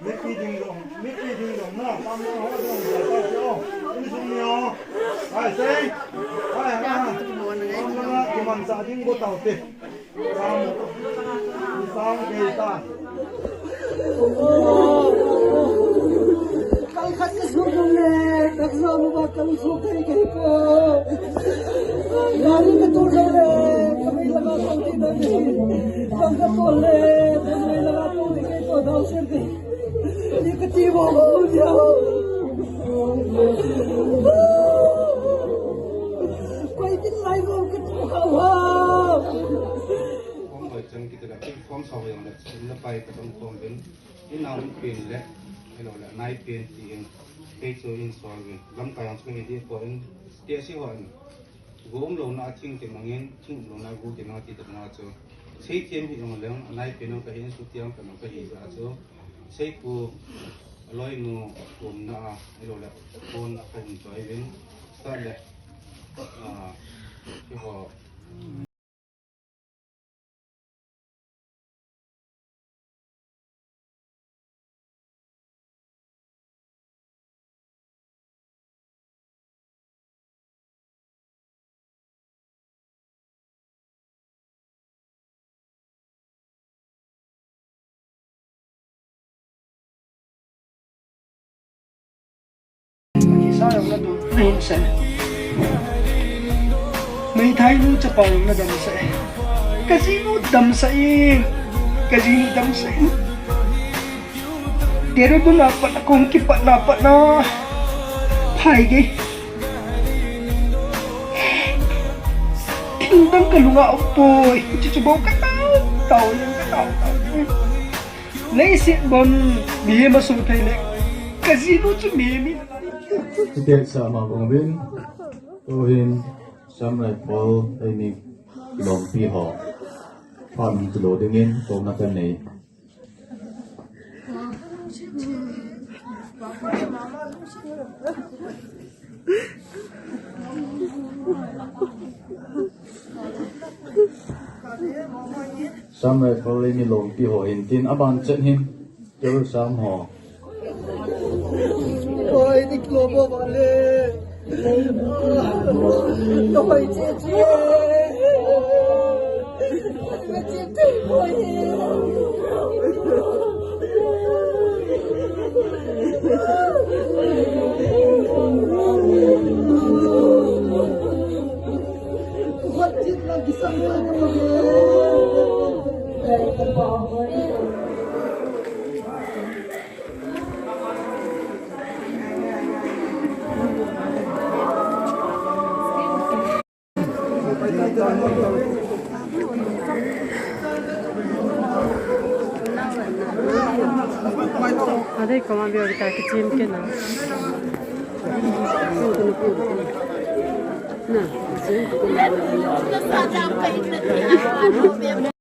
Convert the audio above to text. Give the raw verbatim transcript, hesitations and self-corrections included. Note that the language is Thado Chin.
Mipi ding jong, mipi ding jong na, tam na ho jong, ja ta ti o. Insung ni o. Hai, sei. Hai, ha. Tam na, kuman sa ding go tau te. Sam, sam ke ta. Kal khat ka su jong le, ka su ba ka su kai kai po. Gari ka tu jong le, ka bai la ka ti na ni. Ka ka to le, ka bai la ka ti kai po, dau se ni. Ni ka ti mo mo dia. Koi tin lai mo ka tu ka wa. Khom hoi chang kiti la, khom sao jong le, na pai ka tong khom ben. In nau pen le, hello le, nai pen ti in, kei chu in sol ve. Lamkai ang chu hi di ko in, ti a si ho in. Go um lo na thing ti mangin, thing um lo na go ti na ti ta na chu. Sei thiam hi long leng, nai pen ang ka hin su tiang ka nang ka hi ja chu. Sei ku, loi nu, kum na, hello le, kon a ka hin choi vin. Sa le, ah, ki ho. Sa jong na dam sa. Meithai nu chapa jong na dam sa. Ka jinu dam sa e. Ka jinu dam sa e. Dehradun a pat na kong kipat na pat na. Phai gei. Thil dang ka lunga um poi. Chuchu bou ka tao, tao, ka tao, tao. Leiset bon, mihem a sung thei le. Ka jinu chu mihem in. Ticket sa ma bong bin. Tuhin, Sam Rifle, eini lompi ho. Phan hung kilo dingin, kou na ka nei. Sam Rifle eini lompi ho hin tin aban chet hin. Keu Sam ho. Oi, dik lo bo ba le. Oi, che che. Che che, oi. Adei koma biar kita kecil kena. Na, kecil kena.